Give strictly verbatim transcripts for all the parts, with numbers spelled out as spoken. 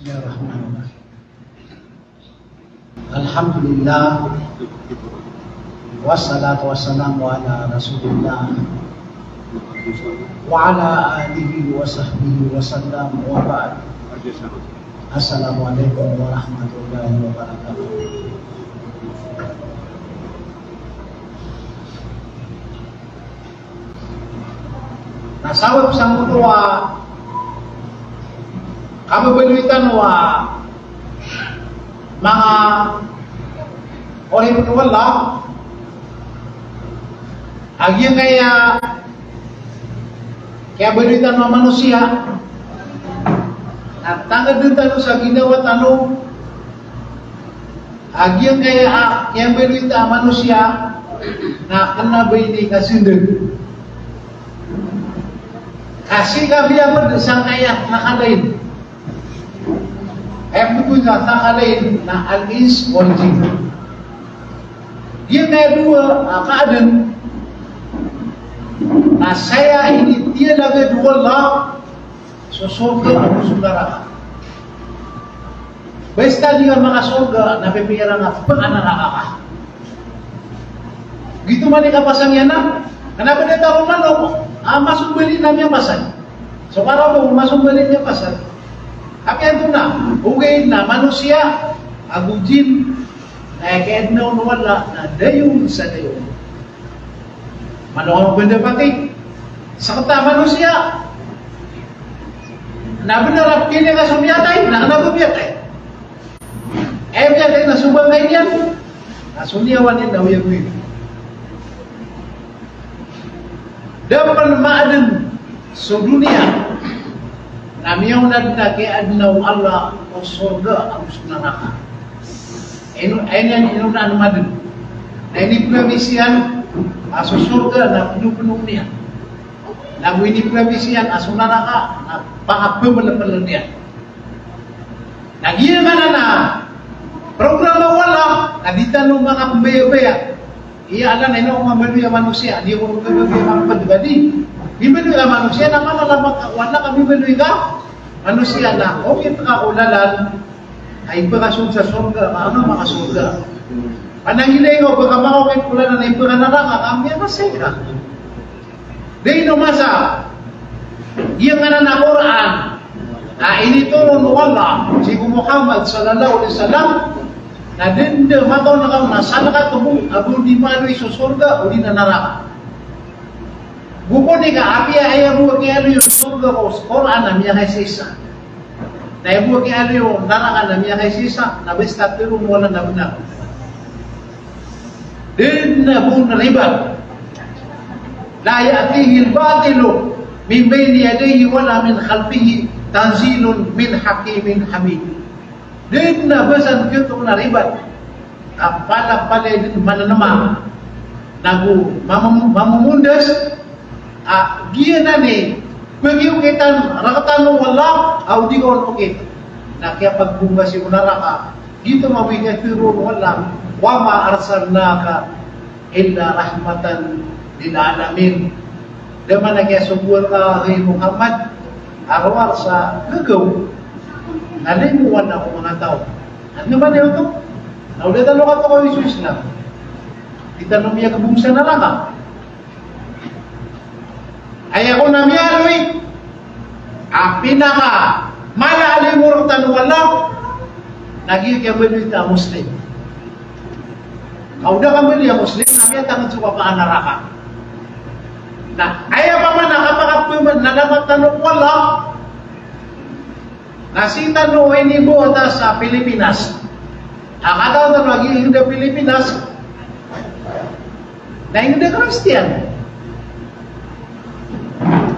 Bismillahirrahmanirrahim. Alhamdulillah. Wassalatu wassalamu ala Rasulillah wa ala alihi wa sahbihi wa sallam, wa ba'd. Assalamualaikum warahmatullahi wabarakatuh. Na sabap sangkoto a kababaloy tano a manga oripn o Allah, a giyangkaya kiyabaloy tano a manosiya, na tangkd tano sa ginawa tano a giyangkaya a kiyabaloy ta a manosiya na kna ba ini kasndg. Ka sii ka miyapd sangkaya a kna a kalain. Aya pthoon sa kna a kalain na al-ins wal jinn. Giyangkaya dowa a kaadn na saya initiyalagad o Allah so sorga ago so naraka. Basta di ka makasorga na pipikiran ka a pkanaraka ka. Giyoto man i kapasang iyan na, kna ba datar o manok a masombali na miyapasad. So karabo, masombali miyapasad. Apiya antonaa, ogaid na manosiya ago jinn na aya kiyaadna on o Allah na dayon sa dayon. Mano ka mabndapati? Skta a manosiya na bnar a pkhailay ka so miyatay, na kna ba miyatay. Aya miyatay na so bangkay niyan, na so niyawa niyan na oyagoyag. Da pn maadn so doniya na miyaona dn a kiyaadna o Allah o sorga ago so naraka. Ino, ino, ino na maadn. Na inipkhabis iyan a so sorga na pnopno niyan. Na go inipkhabis iyan a so naraka na pakapamalmal niyan. Na giyanan a programa o Allah na di tano makapmbayabaya. Iya Allah na ino ko mambaloy a manosiya, di ko mambaloy a manosiya. Mibaloy a manosiya na kna a Allah ka mibaloy ka manosiya na okit ka ko lalan a ipkasong sa sorga, ka kna makasorga. Panangilay ko, ba ka makaokit ko lalan a ipkanaraka, ka miyakasay ka. Da ino masa, giyangkanan a Qur'an a initoron o Allah sii ko Muhammad sallallahu alaihi wasallam, na da dn a mataw na ka na salakaw a ba on di maaloy so sorga odi na naraka. Go pn i ka apiya aya bo a kiyaaloy o sorga ko Qur'an na miyakaisaisa. Na aya bo a kiyaaloy o naraka na miyakaisaisa, na basta tharoon o Allah na bnar. Da dn a ba on ribat. La ya'tihil batilu min bayni yadayhi wala min khalfihi, tanzilun min hakimin hamid. Da dn a ba san giyoto na ribat a palapalaya dn mananma na go mamam-, mamomondas a giyanan i pkiokitan rktano o Allah a o di ka on okit na kiyapagbonga sii ko naraka. Giyoto mambo i katharo o Allah, "Wa ma arsalnaka illa rahmatan lil alamin." Da man a kiyasogoan ka, hay Muhammad, a rowar sa gagaw na limowan ko manga taw. Adn a maana oto? Na o da tano katokawi so Islam, di tano miyagbong sa naraka. Aya kon a miyaaloy a pinakamala a limo rktano o Allah na giya kiyabaloy ta a Muslim. Ka o da ka mbaloy a Muslim na miyatangkd so kapakanaraka. Na aya pman a kapakapman na dapat tano ko Allah, na sii tano inimbawata sa Pilipinas. A katawan tano a giyangkaya Pilipinas na ingd a Kristiyan.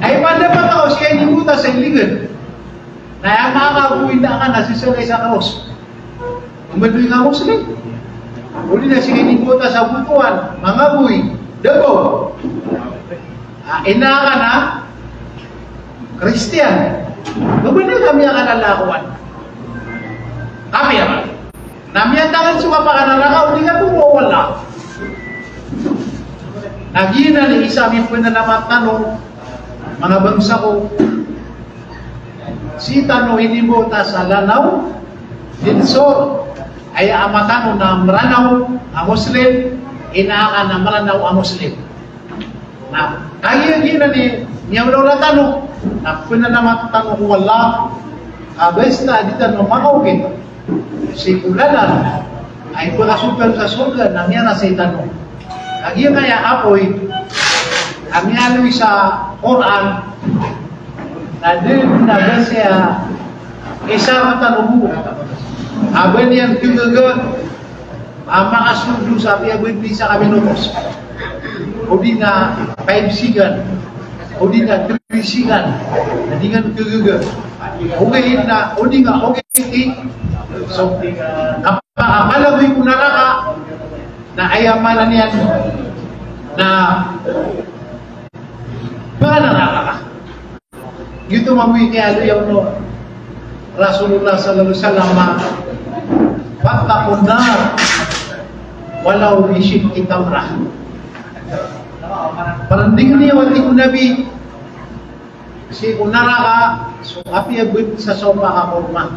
Aya pman dapat ako sii inimbawata sa Iligan. Na aya manga kagoy na akan a sisakay sa cross, mbaloy ka Muslim. Odi na sii inimbawata sa Butuan, manga kagoy, Davao. A, ina akan a Kristiyan. Mabaloy ka miyakalalakowan. Kami akan. Na miyatangkd so kapakanaraka o di ka toro o Allah. Na giyanan i isa a mipnalamat tano, manga bangsa ko, Sii tano inimbawata sa Lanao del Sur, aya ama tano na Mranaw a Muslim, ina akn na Mranaw a Muslim. Na kagiya giyanan i miyaolaola tano, na pnanamat tano ko Allah a basta di tano makaokit sii ko lalan a ipakasold tano sa sorga na miyarasay tano. Kagiya aya apoy a miyaaloy sa Qur'an, na dn na ba siya isa ka tano bo a ba niyan kagaga a makasold sa apiya ba di sa kami notos. O di na five second, o di na three second, na di nga kagaga. Ogaid na, o di nga, ogaid i, so, kapa-, kapalagoy ko naraka, na aya maana niyan na ba naraka ka. Giyoto mambo i kiyaaloya o Rasulullah sallallahu alaihi wasallam, "Fattaqun nar walaw bi shiqqi tamrah." Parndingn iyo, a tig o Nabi, sii ko naraka so apiya ba di sa sopa ka korma.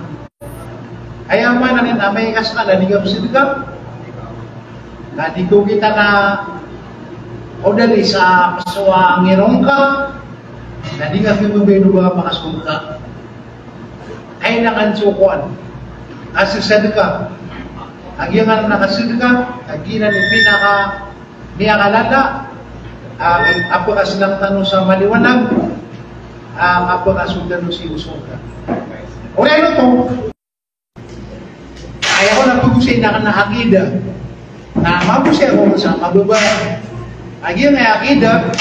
Aya maana niyan na amay ka ska na di ka pzadka, na di ka okit a na odali sa psowa ngirong ka, na di ka khababaya o ba ka makasold ka. Kailangan so kowan, kasasadka. Kagiya anan a kasadka, kagiya anan i pinaka miyakalala a, a pkaslang tano sa maliwanag a, a pkasold tano sii ko sorga. Oriyan oto, aya ko na pagosay na kna aqidah. Na mabosay ako sa mababa. Kagiya aqidah,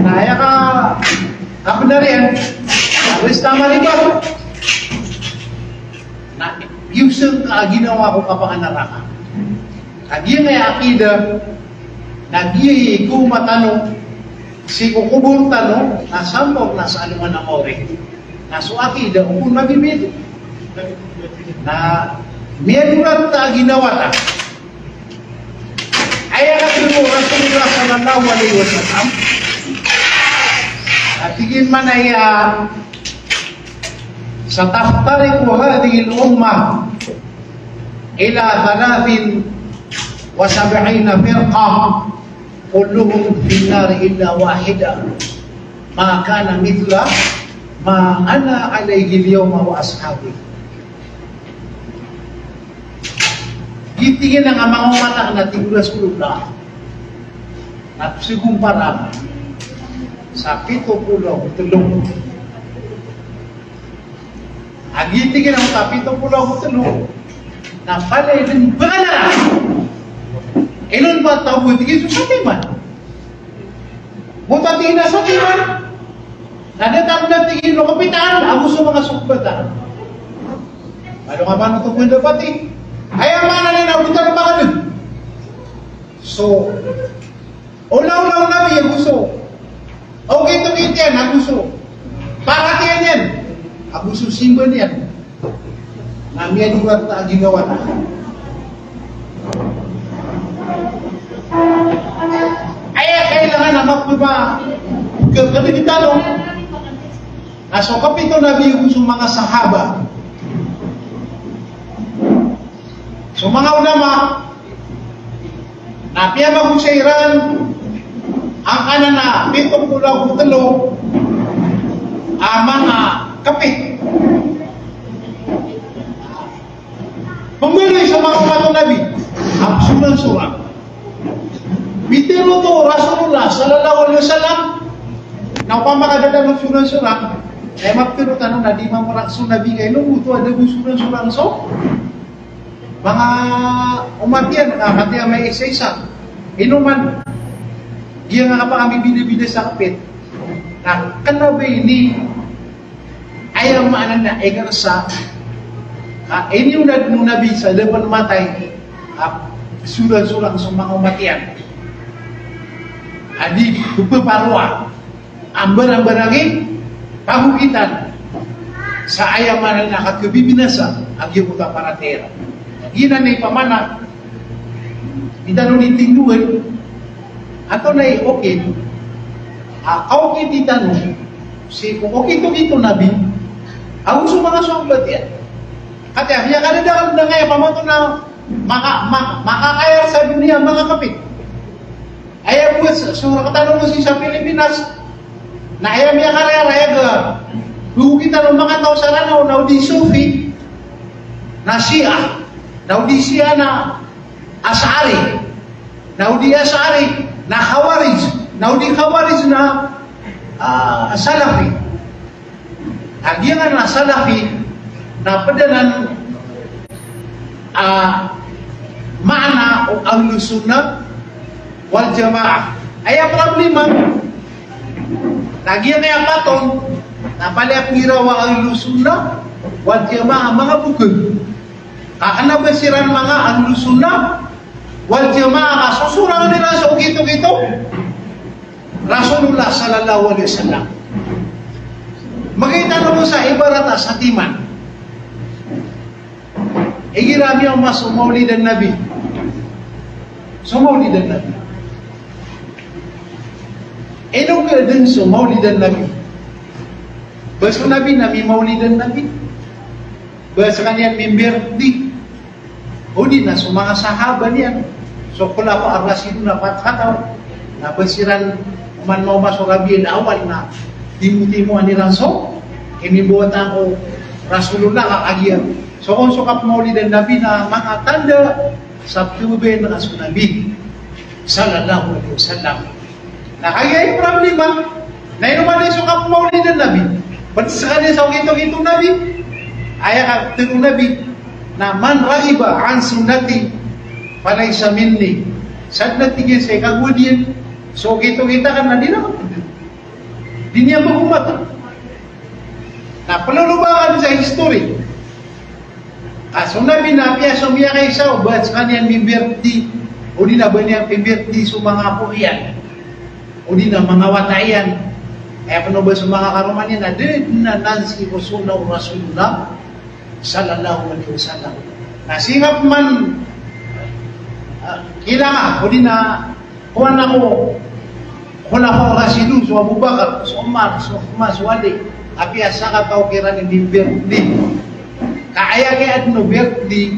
na aya ka, kabnar iyan, na basta maribat. Na iyosang ka a ginawa ko kapakanaraka. Kagiya aqidah, na giya i koma tano sii ko kobor tano, na sampor na sa alongan a maori. Na so aqidah, o kon mabibito. Na miyadorat a ginawa ta. Aya katharo o Rasulullah sallallahu alaihi wasallam, a tig iyan man aya, "Sataftariqu hadhihil ummah ila thalathin wa sab'ina firqah, kulluhum fin nar illa wahidah, ma kana mithla ma ana alaihi al-yawma wa ashabi." Giyoto tig iyan a manga omat akn, a tig o Rasulullah, na pzagomparan sa pito polo ago tlo. A giyoto tig iyan a pito polo ago tlo na palaya dn ba ka naraka. Ino ba taw bo, tig iyan, so satiman. Bo ta tig iyan a satiman, na datar na tig iyan o kapitaan ago so manga sokbatan. Ado nga man oto pn da pati. Aya maana niyan na oto na pakadag. So, olaola o Nabi ago so, ogaid, ogaid iyan ago so paratiyaya niyan ago so simba niyan. Na miyadorat a ginawa na. Aya kailangan a mapmpa, ka, katharo tano a so kapito Nabi ago so manga sahaba, so manga ulama, na piyamagosay iran angkanan a pito polo ago tlo a manga kapit. Pmbaloy sa manga omat o Nabi a pzorang-sorang. Pitharo oto o Rasulullah sallallahu alaihi wasallam na opama ka da tano pzorang-sorang, na aya maptharo tano na di mamrak so Nabi ka ino oto a da bo sorang-sorang so manga omat iyan, ka katii a maiisa-isa. Ino man, giyangkai a kapakambibida-bida sa kapit. Na kna ba ini, aya maana na igarsa a iniyonad o Nabi sa da pn matay a sorang-sorang so manga omat iyan a di ppaparoa a mbarang-barang i pagokitan sa aya maana na kakhabibinasa a giyoto a paratiyaya. Giyanan i pamana, di tano di tindgoan, antonaa i okit a kaokiti tano sii ko okit-okit o Nabi, Ago so manga sahabat iyan. Katii a miyakadadakl na ngaya pamato na maka-, ma-, makakayar sa doniya, makakapit. Aya bo so, so rktano bo sii sa Pilipinas, na aya miyakarayar, aya ga, dowa kita o manga taw sa Ranaw, na o di Sufi, na Shia, na o di Shia na Ash'ari, na o di Ash'ari na Khawarij, na o di Khawarij na, ah, Salafi. A giyanan a Salafi na pd anan a maana o Ahlus Sunnah wal Jamaah. Aya problema na giyanan a patot na palaya pnggiraw a Ahlus Sunnah wal Jamaah, manga bokeg. Ka kna ba siran manga Ahlus Sunnah wal Jamaah ka sosorang iran so okit-okit o Rasulullah sallallahu alaihi wasallam. Makaitano bo sa ibarat a satiman. Igira miyaoma so Maulidan Nabi. So Maulidan Nabi. Ino ka dn so Maulidan Nabi? Ba so Nabi na mimaulidan Nabi? Ba skaniyan mimbirthday? Odi na so manga sahaba niyan, so Khulafa Ar-Rashidun a pat kataw, na ba siran oman maoma so Rabiul Awwal na timo-timoan iran so kinimbawataan ko Rasulullah ka kagiya. So kon so kapmaulidan Nabi na manga tanda sa pthababayaan ka so Nabi sallallahu alaihi wasallam. Na kagiya i problema, na ino man i so kapmaulidan Nabi? Pd skaniyan sa okit-okit o Nabi. Aya katharo o Nabi na, "Man raghiba an sunnati falaysa minni." Sadn a tig iyan sa ikagowad iyan so okit-okit akn na di niyan, di niyan ba omata. Na ploloba akn sa history. Ka so Nabi na apiya so miyakaisa o ba skaniyan mimbirthday, odi na ba niyan pimbirthday so manga apo iyan, odi na manga wata iyan, aya pn o ba so manga karoma niyan, na da dn anan sii ko sunnah o Rasulullah sallallahu alaihi wasallam. Na sii nga pman, ah, kilanga, odi na kowan ako, Khulafa Rashidun, so Abu Bakar, so Umar, so Uthman, so Ali, apiya sakataw kiran i mimbirthday. Ka aya kiyadn o birthday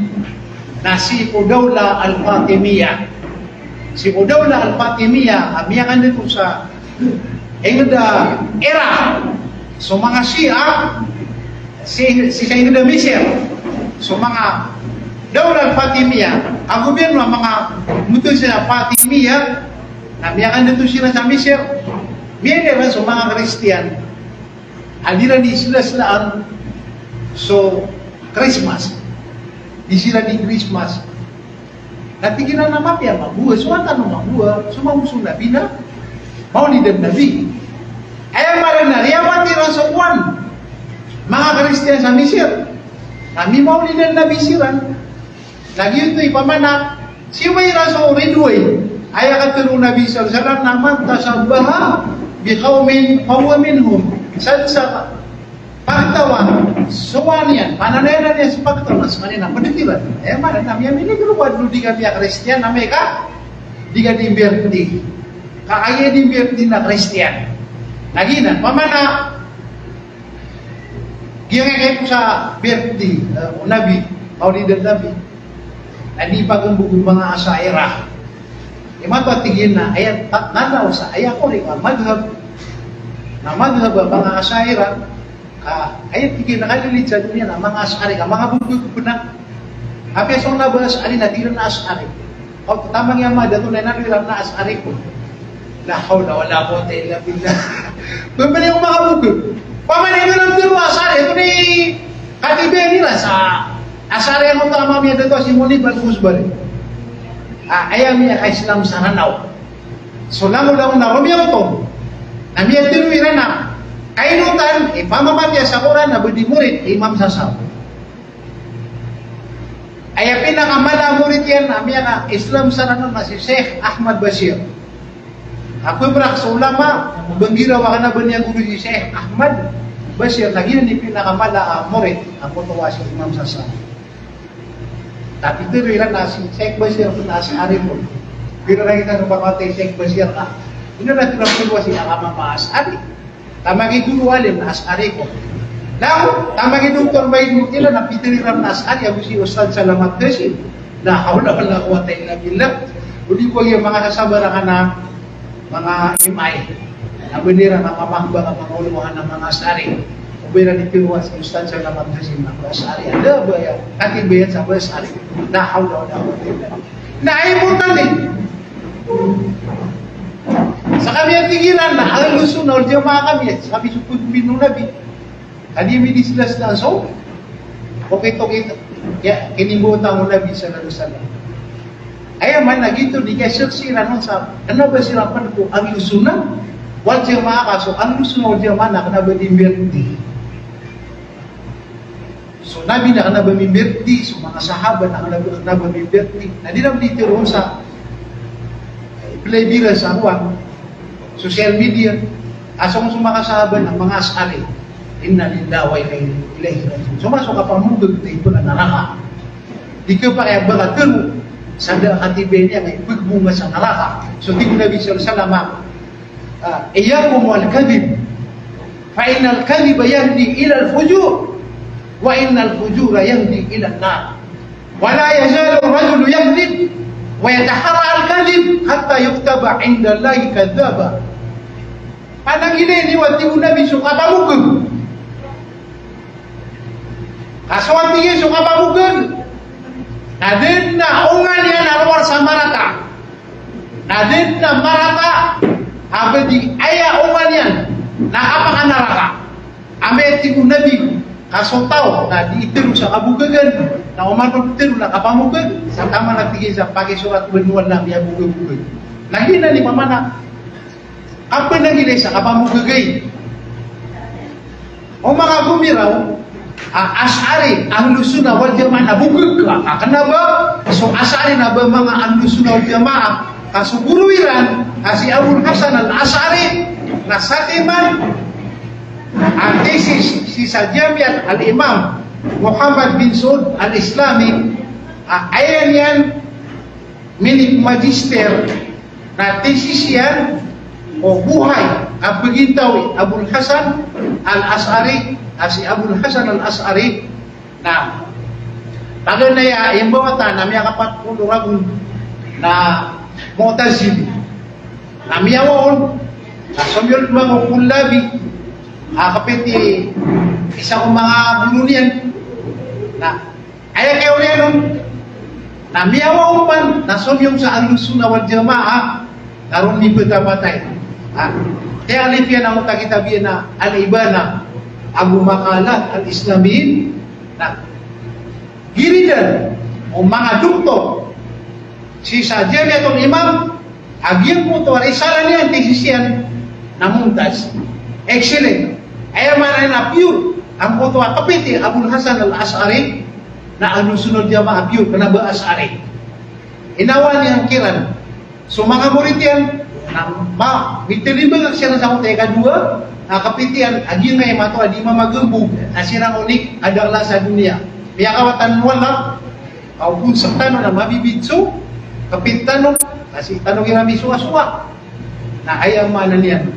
na sii ko Dawla Al-Fatimiyya. Sii ko Dawla Al-Fatimiyya a miyakandato sa ingd a Iraq so manga Shia, sii, sii sa ingd a Misir so manga Dawla Al-Fatimiyya, a gobyerno a manga motol sa Fatimiyya, na miyakandato siran sa Misir. Miyailay iran so manga Kristiyan a di iran di slaslaan so Christmas. Di siran di Christmas. Na tig iran a mapiya mambo, so wata o mambo, so mambo so Nabi na Maulidan Nabi. Aya maana na riyawat iran so kowan, manga Kristiyan sa Misir, na mimaulidan Nabi siran. Na giyoto i pman a sii ba iran so ridway. Aya katharo o Nabi sallallahu alaihi wasallam na, "Man tashabbaha biqawmin fahuwa minhum." Sadn sa pagtaw a sowaan iyan, pananayanan iyan so pagtaw na skaniyan na pd kiran. Aya maana na miyaminig roo ko adn o di ka miyakristiyan, amay ka di ka di mbirthday. Ka aya di mbirthday na Kristiyan. Na giyanan, pman a giyangkai ko sa birthday, eh, o Nabi, Maulidan Nabi, na di pagmbog o manga Asha'irah. Imanto a tig iyan na aya ta-, tanda o sa aya ko ri ka madhab. Na madhab a manga Asha'irah, ka aya tig iyan na kalilid sa doniya na manga Ash'ari ka manga bokeg pn a. Apiya so na ba Ash'ari na tig iran a Ash'ari. Kaw taman iyan madato na inano iran na Ash'ari ko. La hawla wala quwwata illa billah. Pamani o manga bokeg. Pamani iran tiro Ash'ari, ito ni katibiyan iran sa Ash'ari a manga miyadato a si Munib Al-Khuzbari. Ah, aya miyaka-Islam sa Ranaw. So langolangon a romiyaot on na miyatero iran a kainotan i pamamatiya sa Qur'an na ba di morit i Imam Sasaw. Aya pinakamala a morit iyan a miyaka-Islam sa Ranaw na si Sheikh Ahmad Bashir. A pmbrak so ulama, ba nggiraw a kna ba niyan goro si Sheikh Ahmad Bashir, na giyanan i pinakamala a morit a koto a si Imam Sasaw. Tapi tero iran a si Sheikh Bashir pn a Ash'ari pn. Pero na kita no pamati Sheikh Bashir na, ino na tero pn a si Alama ma Ash'ari. Taman i goro alim na Ash'ari pn. Naw, taman i Doktor Baidillah na pitharo iran a Ash'ari ago si Ustadh Salamat Qasim. La hawla wala quwwata illa billah. O di ko iya manga sasabar a kana manga M I. Na ba iran a manga mahbang a manga ulama a manga Ash'ari. O ba iran itharo a si Ustadh Salamat Qasim na Ash'ari. Anda ba aya katibayan sa ba Ash'ari. La hawla wala quwwata illa billah. Na aya importante. Sa kami a tig iran na Ahlus Sunnah wal Jamaah kami, sa kami so pagpipino o Nabi. Ka di mi di sila sila so, okay, okay, ya, kinimbotan o Nabi sallallahu alaihi wasallam. Aya maana giyoto, di kaya siran on sa, kena ba siran pn ko Ahlus Sunnah wal Jamaah, ka so Ahlus Sunnah wal Jamaah na kena ba di mbirti. So Nabi na kena ba mimbirti, so manga sahaba na kena ba, kena ba mimbirti. Na di na di tiro sa, eh, play bira sa ruang social media. Asong so manga sahaba na manga Ash'ari. Inna lillahi wa inna ilaihi raji'un. So masok a pamogeg na ito na naraka. Di ka pa kaya ba ka tero sa da a katibayan iyan a ipegbonga sa naraka. So tig o Nabi sallallahu alaihi wasallam, ah, iyyakum wal kadhib. Fa innal kadhiba yahdi ilal fujur. Wa innal fujura yahdi ilan nar. Wa la yazalu rajulu yakdhib wa yataharra al kadhib hatta yuktaba indallahi kadhaba. Panangilay niyo, a tig o Nabi, so kapamogeg. Ka so, a tig iyan, so kapamogeg na da dn a onga niyan a rowar sa marata. Na da dn a marata a ba di aya onga niyan na kapakanaraka. Amay, a tig o Nabi, ka so taw na di itero sa kabogegan, na oman ko tero na kapamogeg, sa taman, a tig iyan, sa pakisorat o Allah na miyabogabogeg. Na giyanan i pamana a panangilay sa kapamogegay. O manga gomiraw a Ash'ari, Ahlus Sunnah wal Jamaah na bogeg ka, ka kena ba so Ash'ari na ba manga Ahlus Sunnah wal Jamaah, ka so goro iran a si Abul Hasan Al-Ash'ari na satiman a thesis sii sa Jamiat Al-Imam Muhammad bin Saud Al-Islami, a aya niyan mini magister na thesis iyan o buhay a pagintaw i Abul Hasan Al-Ash'ari, a si Abul Hasan Al-Ash'ari na paganay a imbawata na miyakapat polo ragon na Mu'tazili. Na miyawa on na somiyong mambo o Kullabi a kapit i isa ko manga goro niyan. Na aya kiyawriyan on na miyawa on man na somiyong sa Ahlus Sunnah wal Jamaah, na ron mipatapatay. Ha? Kiyaalif iyan angkoto a kitab iyan a Al-Ibana, ago Maqalat Al-Islamiyyin, na giridan o manga doktor sii sa Jamiatul Imam, a giyangkoto a risala niyan, thesis iyan, na mumtaz. Excellent. Aya maana niyan na pure angkoto a kapit i Abul Hasan Al-Ash'ari, na Ahlus Sunnah wal Jamaah, pure, kena ba Ash'ari. Inawa niyan kiran so manga morit iyan, na ma-, mitalimbang siran sa angkoto a ikadowa a kapit iyan, a giyangkai a matoa a di mamagambog a siran onik a dakl sa doniya. Miyakawatan o Allah, ka o ponsek tano na mabibid so kapit tano, na sii tano iran misowasowa. Na aya maana niyan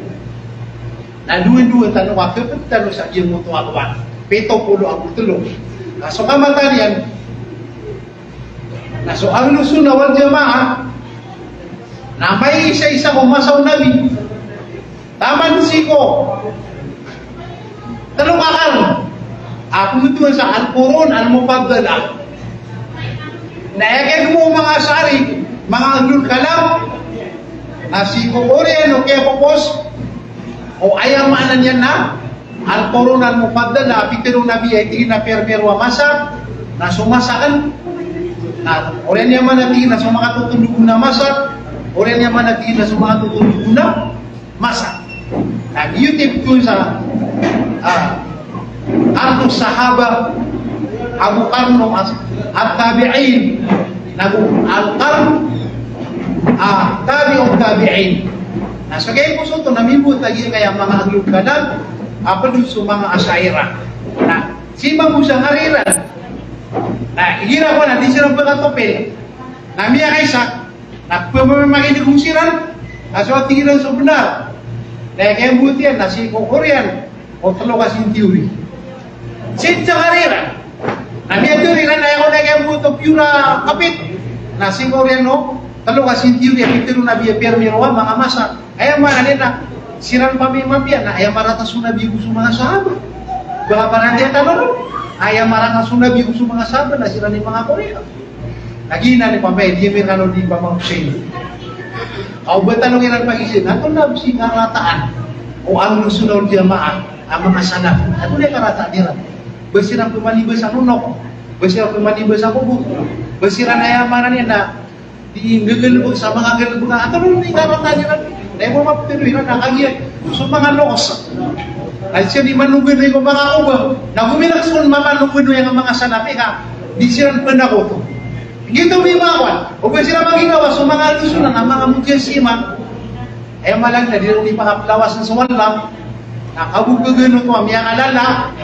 na dowa-dowa tano ka kapit tano sa giyangkoto a kowan. Pito polo ago telo. Na so kamatayan iyan na so Ahlus Sunnah wal Jamaah na maiisa-isa ko masa o Nabi. Taman sii ko telo ka karn a pmbtowan sa Al-Qurun Al-Mufaddalah. Na aya kiyagmo o manga Ash'ari, manga Ahlul Kalam, na sii ko oriyan o kiyapopos o aya maana niyan na Al-Qurun Al-Mufaddalah, a pitharo o Nabi a tig iyan a pirmiro a masa na so masa akn. Na oriyan iyan man a tig iyan na so makatotondog on a masa, oriyan iyan man a tig iyan na so makatotondog on a masa. Na giyoto i pitharo sa, ah, qarnu sahaba, ago qarnu as-, at-tabi'in, nago al-qarn, ah, tabi'ut tabi'in. Na so kiyapos oto na mimbowat a giyangkaya manga Ahlul Kalam a pd on so manga Asha'irah. Na sii mambo sa ngari iran. Na igira ko na di siran pkatopil. Na miyakaisa na pmamakin'g on siran a so a tig iran so bnar. Na aya kiyambowat iyan na sii ko oriyan o telo ka century. Sii sa kariran. Na miyatharo iran a aya kon a kiyamboto piyora kapit. Na sii ko oriyan o telo ka century a pitharo o Nabi a piyarmi roo a manga masa. Aya maana niyan na siran pman i mapiya na aya marata so Nabi ago so manga sahaba. Ba ka paratiyaya tano ron? Aya marata so Nabi ago so manga sahaba na siran i manga Quraysh. Na giyanan i pamay, di ami rkano di pamangosay. Ka o ba tano iran pagizaan, antonaa bes i karataan o Ahlus Sunnah wal Jamaah a manga salaf? Antonaa i karataan iran? Ba siran pman i ba sa nonok? Ba siran pman i ba sa kobor? Ba siran, aya maana niyan na di nggagalbk sa manga galbk a, antonaa i karataan iran? Na aya bo maptharo iran na kagiya so manga loks. Na siran i manoganoy ko manga kobor. Na gomiraw so mamanoganay a manga salaf i ka di siran panakoto. Giyoto i manga kowan. O ba siran maginawa so manga Ahlus Sunnah na manga Mujassimah. Aya maana niyan na di ron di pakaplawasan so Allah. Na kabogbogan oto a miyakalala.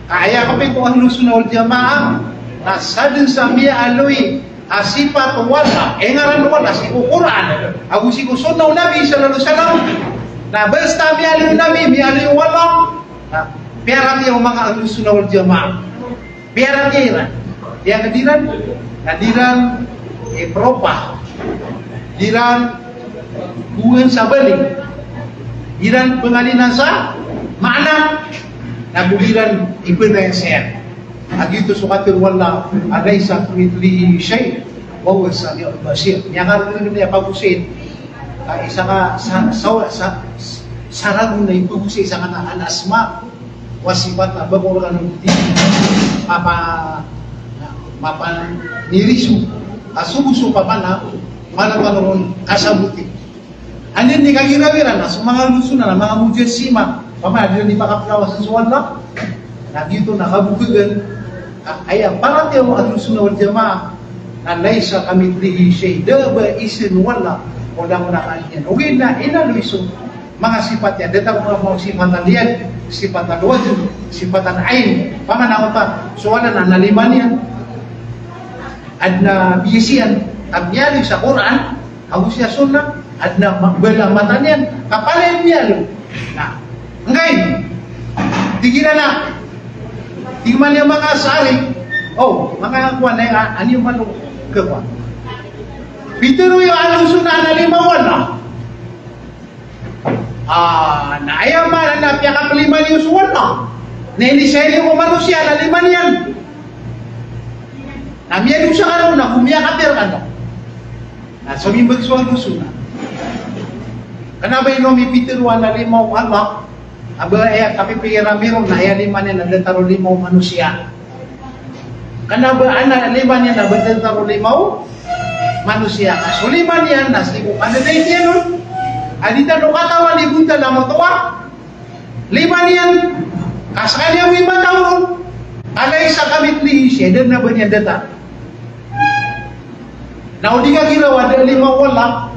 Ka aya kapit o Ahlus Sunnah wal Jamaah na sadn sa miyaaloy a sipat o Allah, ingaran o Allah sii ko Qur'an ago sii ko sunnah o Nabi sallallahu alaihi wasallam, na basta miyaaloy o Nabi, miyaaloy o Allah, na piyaratiyaya o manga Ahlus Sunnah wal Jamaah. Piyaratiyaya iran. Aya ka di ran, na di ran, eh, propa. Di ran, buwan sa bali. Di ran pangalinan sa maana. Na bo di ran ipanaya saya. A giyoto so katharo o Allah, "Laysa kamithlihi shay, wa huwas sami'ul basir." Miyakargn iyan a pagosay. A isa ka sa, sa, sa, sa ragon a ipagosay sa kna al-asma wa sifat, a ba ko rkano di mapa, mapaniriso a so bo so pamana, mana panoron kasaboti. Anda i kagiraw iran a so manga Ahlus Sunnah na manga Mujassimah, pamana di ran di pakaplawasan so Allah. Na giyoto na kabogbogan a aya paratiyaya o Ahlus Sunnah wal Jamaah na laysa kamithlihi shay, da a ba isa o Allah o langon a kaadn iyan. Ogaid na inaloy so manga sipat iyan, datar ko manga sipat al-yad, sipat al-wajh, sipat al-ain. Pamana oto, so Allah na lima niyan. Adn a biyasi iyan a miyaaloy sa Qur'an ago sii sa sunnah, adn a ma-, bala a mata niyan, ka palaya miyaaloy. Na, ngkai, tig iran a, tig man iyan manga Ash'ari, o, manga kowan a, a, aya malo, khakowan. Pitharo iyo a Ahlus Sunnah na lima o Allah. Ah, na aya maana na piyakaplima niyo so Allah na inisay niyo ko manosiya na lima niyan. Na miyadosa kano, na ko miyakapir kano. Na somimbag so Ahlus Sunnah. Kna ba ino mipitharo a lima o Allah? A ba aya kapipikir ami ron na aya lima niyan na datar o lima o manosiya. Kna ba adn a lima niyan na ba datar o lima o manosiya. Ka so lima niyan na sii ko kadadaita iyan on a di tano katawan i bontal a moto a lima niyan. Ka skaniyan bo i matao ron a laysa kamithlihi shay, da a ba niyan datar. Na o di kagiraw a da a lima o Allah,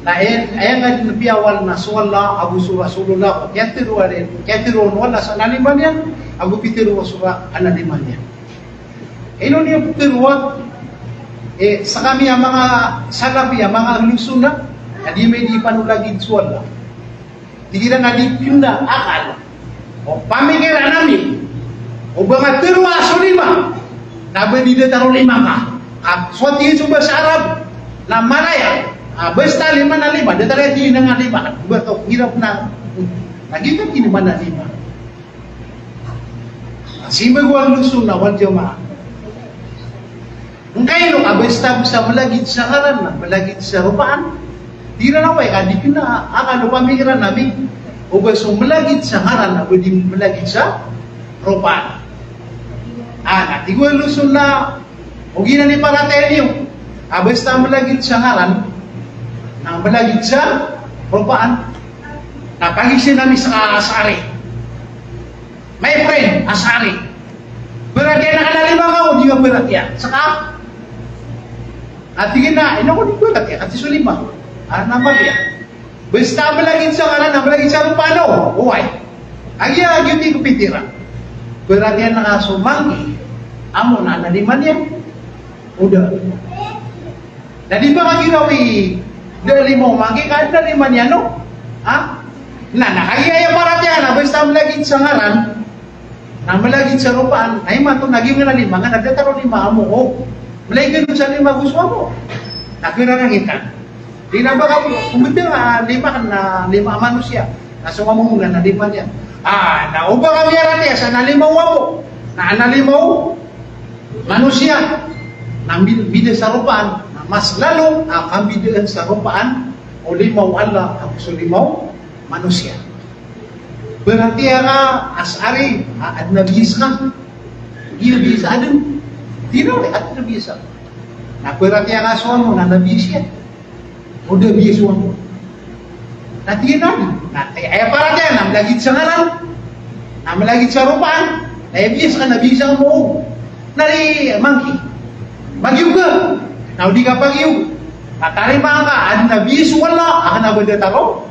na aya, aya nga dn piyawal na so Allah ago so Rasulullah, kiyatharo a di, kiyatharo o Allah sa lima niyan, ago pitharo o Allah a lima niyan. Ino niyan pitharo a, eh, skami a manga Salafi, a manga Ahlus Sunnah, na di ami di panolagid so Allah. Tig iran a di piona akal o pamikiran ami o ba nga tharoa so lima na ba di datar o lima ka. Ka so tig iyan so basa Arab na malaya, a, basta lima na lima, datar iyan tig iyan a lima, ba ka hirap na, na giyoto tig iyan a lima. Simbag o Ahlus Sunnah wal Jamaah. Ngkaino ka basta, basta malagid sa ngaran na malagid sa ropaan? Di iran away ka di piona akal o pamikiran ami o ba so malagid sa ngaran na ba di malagid sa ropaan. Ah, na tig o Ahlus Sunnah, o giyanan i paratiyaya niyo a basta malagid sa ngaran na malagid sa ropaan. Na pagizaan ami sa Ash'ari. My friend, Ash'ari. Paratiyaya ka na lima ka o di ka paratiyaya? Ska? Tig iyan a, ino ko di paratiyaya, katii so lima. Ah, na mapiya? Basta malagid sa ngaran na malagid sa ropaan, oway. Aya giyoto i kapitira. Paratiyaya ka so mangki, amo na adn a lima niyan o da. Na di ba kagiraw i da a lima o mangki ka adn a lima niyan, no? Ha? Na, na kagiya aya paratiyaya na basta malagid sa ngaran Na mlagid sa ropaan, na imanto na giyanan a lima, na datar o lima a moog. Mlagid sa lima ago so amoog. Na kararangitan. Di na ba ka, kumbida nga lima na lima a manosiya. Na so amoog na lima niyan. Ah, na o ba ka miyaratiyaya sa na lima o amoog. Na, na lima o manosiya. Na mbi-, bida sa ropaan. Na mas lalo a kambidaan sa ropaan o lima o Allah ago so lima o manosiya. Paratiyaya ka Ash'ari, a, adn a biyas ka. Giya biyas a adn. Di na, adn a biyas ka. Na paratiyaya ka so amoog na, na biyas iyan. O da biyas o amoog. Na tig iyan a, na, eh, aya paratiyaya na mlagid sa ngaran. Na mlagid sa ropaan. Na aya biyas ka na biyas a amoog. Na di mangki. Magiyog ka. Na o di ka pagiyog. Na tarimaa ka, adn a biyas o Allah, a kna ba datar o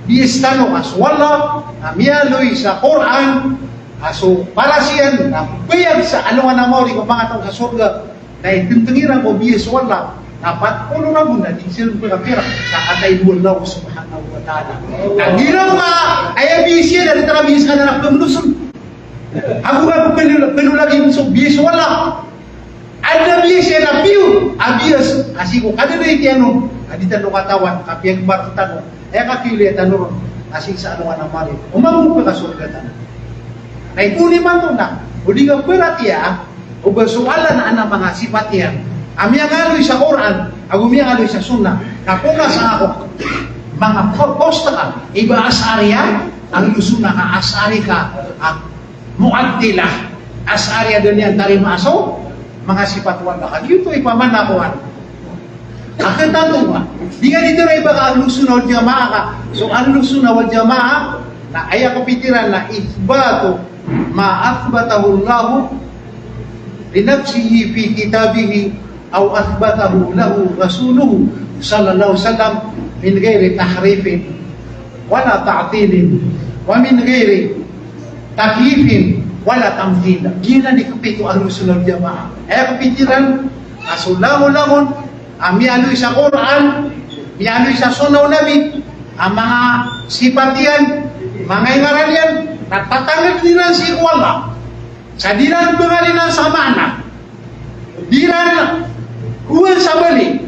biyas tano a so Allah a miyaaloy sa Qur'an, a so paras iyan na bayag sa alongan a maori ko manga taw sa sorga, na itntng iran ko biyas o Allah na pat polo ragon a di siran pkapirak sa atay bo o Allah subhanahu wa ta'ala. Na di na ba aya biyas iyan na datar a biyas ka na pmlosn. Ago ka pnol-, pnolagi so biyas o Allah. Adn a biyas iyan a pure, a biyas a sii ko kadadait iyan on a di tano katawan, ka piyagmbark tano, aya kakiilay tano ron a sii sa alongan a maori. O mambo pkasorga tano. Na ito niyo man oto na, o di ka paratiyaya, o ba so Allah na adn a manga sipat iyan a miyangaaloy sa Qur'an ago miyangaaloy sa Sunnah, na pokasa ako, manga po-, post ka, i ba Ash'ari a, Ahlus Sunnah ka, Ash'ari ka, a, Mu'attilah, Ash'ari a da niyan tarimaa so manga sipat o Allah. Kagiya oto i pamana ko an. Aken tanto nga, di nga di tano i ba ka Ahlus Sunnah wal Jamaah ka. So Ahlus Sunnah wal Jamaah, na aya kapitiran na ithbatu ma athbatahu Allahu li nafsihi fi kitabihi aw athbatahu lahu Rasuluhu sallallahu alaihi wasallam min ghairi tahrifin wala ta'tilin wa min ghairi takyifin wala tamthil. Giyanan i kapito a Ahlus Sunnah wal Jamaah. Aya kapitiran, a so langolangon a miyaaloy sa Qur'an, miyaaloy sa Sunnah o Nabi, a manga sipat iyan, manga ingaran iyan, na tatangkd iran sii ko Allah. Sa di iran pangalinan sa maana. Di iran kowan sa bali.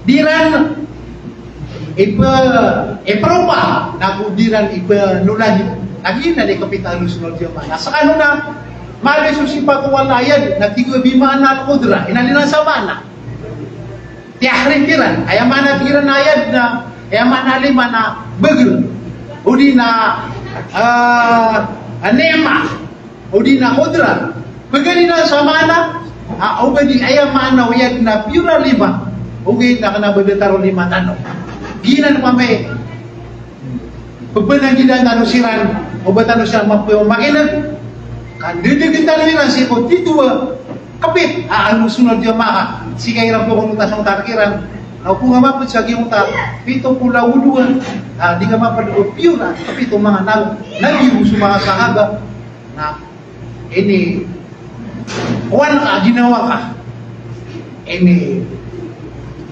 Di iran ipe-, iperopa, nago di iran ipenolahi. Lagid anan i kapito a Ahlus Sunnah wal Jamaah. Na skano na, maaloy so sipat o Allah a iyad, na tig o bi ma'na al-qudra. Inalinan sa maana. Tiyahrif iran, aya maana tig iran a yad na, aya maana a lima na bagr. O di na, ah, ni'mah. O di na qudra. Pagari na sa maana, ah, o ba di aya maana o yad na pure a lima. Ogaid na kna ba datar o lima tano. Giyanan pamay Pphanagilaan tano siran, o ba tano siran mapamakineg, ka ndedegen tano iran sii ko tito a kapit a Ahlus Sunnah wal Jamaah, sii ka iran phoon o ta sa onta kiran, na opama mapd sa giyangkoto a pito polo ago dowa, a di ka mapd ko pure a kapit o manga na-, nabi ago so manga sahaba, na Ini, kowan ka a ginawa ka. Ini,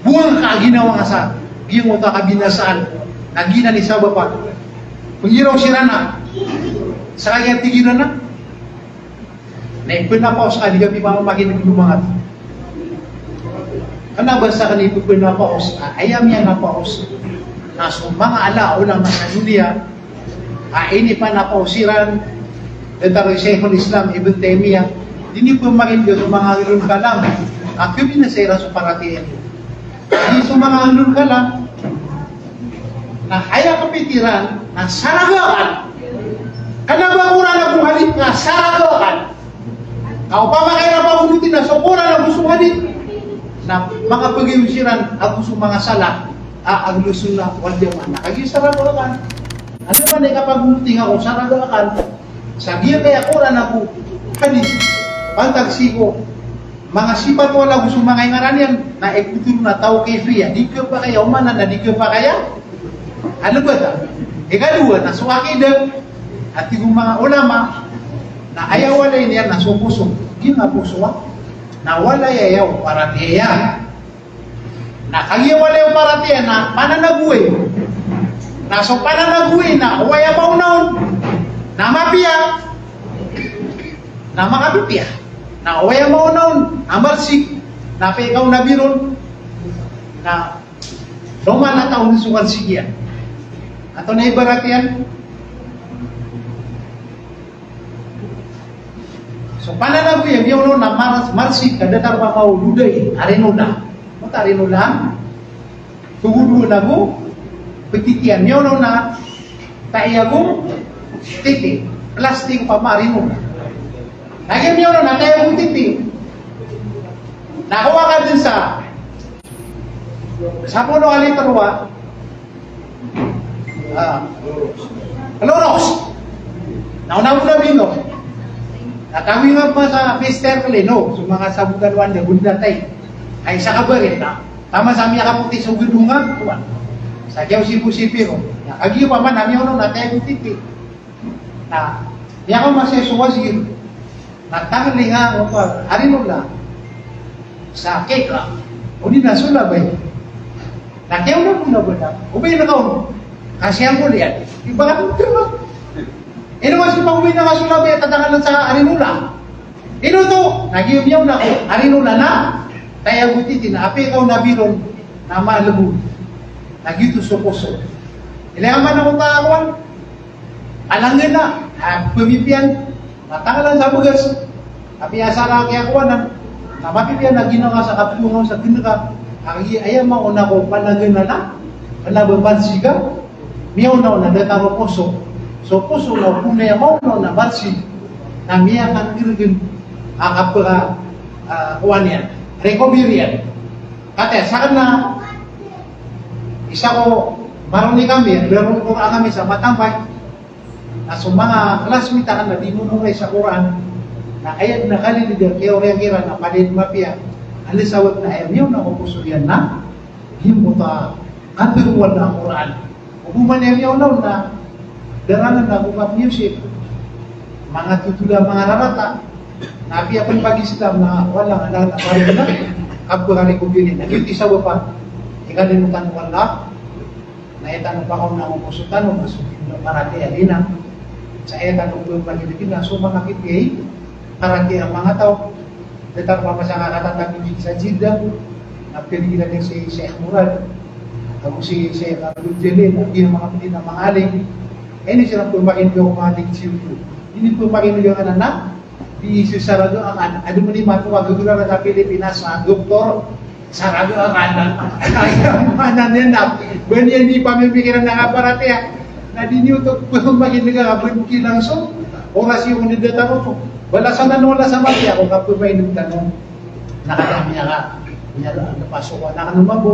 bowang ka a ginawa ka sa giyangkoto a kabinasaan. Na giyanan i sabap a pnggiraw siran a, sa kagiya tig iran a, na ipnapaos ka, di ka pipamakineg o manga Kna ba sa kna i pphanapaos, a, aya miyanapaos na so manga ala a ulama sa doniya, a, inipanapaos iran, datar i Shaykhul Islam Ibn Taymiyyah, di niyo pmakineg so manga ahlul kalam a kabinasa iran so paratiyaya niyo. Di so manga ahlul kalam, na aya kapitiran na saragaan. Kna ba Qur'an ago hadith na saragaan. Ka opama ka iran pagonotin na so Qur'an ago so hadith na manga pagayon siran ago so manga salaf a Ahlus Sunnah wal Jamaah. Na kagiya saragaan. Ano man i kapagonoti ngka ko saragaan? Sa giyangkaya Qur'an ago hadith, pantag sii ko manga sipat o Allah ago so manga ingaran iyan, na iptharo na tawqifiyah, di khapakay a oman na di khapakay a lbata. Ikadowa na so aqidah, a tig o manga ulama, na aya walay niyan na so poso. Giya poso a, na walay aya o paratiyaya. Na kagiya walay o paratiyaya na pananagoway. Na so pananagoway na oway a maona on na mapiya. Na makapipiya. Na o aya maona on a marsik, na apiya ikaw na biron, na loman a taw on so marsik iyan. Antonaa i ibarat iyan? So pananago iyan, miyaona on a mar-, marsik ka datar mambo o doda i, a rinola. Mota rinola. Togodoon ago petiti iyan, miyaona on a taya ago titi, plastik opama a rinola. Na giya miyaona on a taya ago titi. Na kowa ka den sa sapolo a litro a, ah, Clorox. Na ona bo na bino. Na kami nga pa sa Mister Lino, so manga sabotan o anda, bunda tay. Ay sa kabarit na. Taman sa miyakapoti so gedong a, kowan. Sa kiyaw sipo-sipi ron. Na kagiya opama na miyaona on a taya ago titi. Na, miyakaoma sii so wazir. Na tangli nga, opama, a rinola. Sa keka. Odi na so labay. Na kiyaona bo na bada. Obay na kaon. Kasi ang kulian. Iba ka terima. Ino mas pag-uwi na nga so labay, tatangalan sa a rinola. Ino to, na giya miyaona ko, a rinola na, taya ago titi na, apiya ikaw na biron, na malebo. Na giyoto so poso. Ilay aman ako ta, kowan, alangen na, a, pemipiyan, na tangalan sa begas, apiya asar a kiyakowanan, na mapipiya na ginawa sa kapoon sa geneka, a giya aya maona ko panangen na, kena ba marsik a, miyaona on a datar o poso. So poso na opama aya maona on a marsik, na miyakangeregen a kapeka, ah, kowan iyan, recovery iyan. Kataya, sakn na isa ko maroni kami, a darul Qur'an kami sa Matambay. Na so manga classmate akn na di momoray sa Qur'an, na aya dn a kalilid a kiyaoriyan kiran na pd mapiya. Anda sabap na aya miyaona ko poso iyan na giyangkoto a kateroan a Qur'an. Opama na aya miyaona on na daranan ago ka music, manga totol a manga rarata. Na apiya pn pag-Islam na wala nga na, na, na, na, kapekari ko bini. Na giyoto i sabap a ikalimotan o Allah. Na aya tano pakaona o poso tano, na so paratiyaya iyan. Sa aya tano pemakineg iyan, na so manga pipiya i paratiyaya a manga taw. Datar opama sa kakatatag iyan sa Jeddah, na piligiran iyan si Sheikh Murad, ago si Sheikh Abdul Jalil, ago iyan manga pd a manga alim. Aya ini siran pemakineg o manga lecture. Ini pemakineg anan na, di sii sa raga akan, adn man i mato a gagawii sa Pilipinas a doktor, sa raga akan. Aya maana niyan na ba niyan di pamimikiran a kaparatiyaya. Na di niyo oto pemakineg a ba niyan kilang so oras iyo ko di datar oto. Balasan tano, balasan mati ako ka pemakineg tano. Na kada miyaka, miyaka, na pasokan akn o mambo.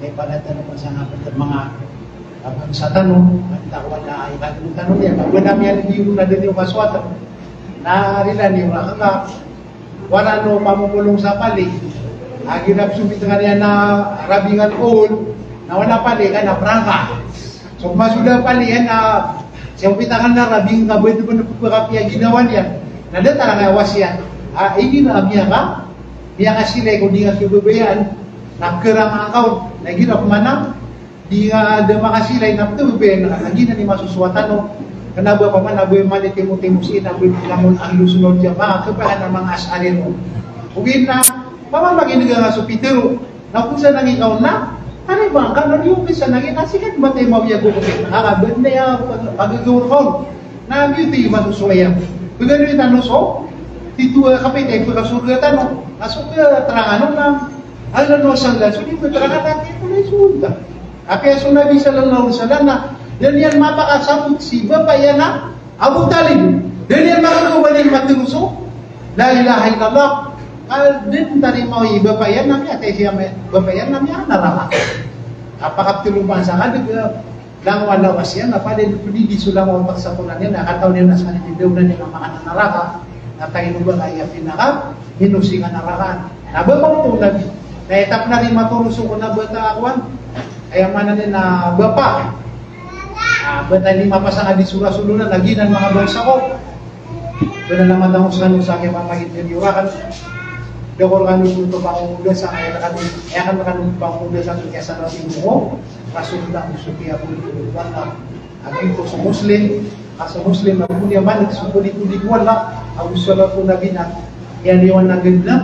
Ay pala tano pa sa nga, manga a bangsa tano, antaa ko wala i kadn tano niyan, na ba na miyan di ron na dn iyo kasowatan. Na rila niyo na kaka, wala no pamomolong sa pali. Agi na so pitangan iyan na rabingan on, na wala pali ka na prangka. So masoda pali iyan na, so pitangan na rabingan ka ba ito ba na pagkapiya ginawa niyan. Na datar a nga wasiyat. A, igi na miyaka, miyakasilay ko di nga kibabayaan, na kerang akaw, na igi na pemana, di nga da makasilay na ptebben, na giyanan i masosowatan o. Kena ba opama na ba mani timo-timo sii na ba langon Ahlus Sunnah wal Jamaah, kepahana manga Ash'ari ron. Ogaid na, opama makineg nga so pitero, na opama sa nangikaw na, ari ba ngka na di opama sa nangikaw, sii ka di matay mawiyag o kepit. Na ka ba niyan pagagaw kaon. Na giyoto i masosowaya. Pegaloy tano so, tito a kapit a ipekasorga tano. Na so keterangan on na, ahlan wa sahlan, so di peterangan a tito na isoon ta. Apiya so Nabi sallallahu alaihi wasallam na, da niyan mapakasabot si bapa iyan a Abu Talib. Da niyan makagawa niyan matero so la ilaha illallah. Ka da niyan tarimaa i bapa iyan na miyatay si ama, bapa iyan na miyanaraka. Kapakaptelo man sa kadeg, langon a lawas iyan na pd a di so langon a pagsakolan iyan, na kataw niyan na skaniyan i daonan iyan a makananaraka, na taino ba ka aya pinakahinosing a naraka. Na ba maoto o Nabi. Na aya tano na di matoro so ko na bata a kowan. Aya maana niyan na bapa. A, bata di mapasang a di so Rasulullah, na giyanan manga bangsa ko. Bata na matangos kano sa kiyapamagid niyo rakn. Dokor kano so to pangoda sa kaya kano, aya kano kano pangoda sa kiyasarating ko Rasulullah, so kiyapulipulipatan. Agi ko so Muslim, Ka so Muslim a goniya manik so kodi-kodi ko Allah, ago so salawat ko Nabi na, iyan iyan a ganda,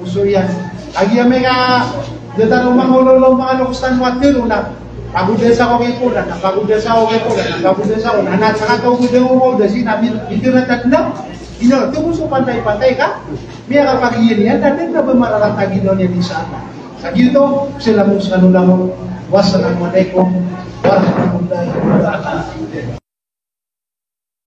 oso iyan. Agi amay ka, da tano mangololo, mangololo ko stan water na, pagoda sa ko kay polan, na pagoda sa ko kay polan, na pagoda sa ko, na, na, saka to goda ko, goda si Nabi, ito na tanda. Ino, to so pantay-pantay ka, miyakapag-iyan iyan, tanda na ba mararat a ginawa niyan, insha Allah. Sa giyoto, salamat sa langon. Wassalamu alaikum warahmatullahi wabarakatuh.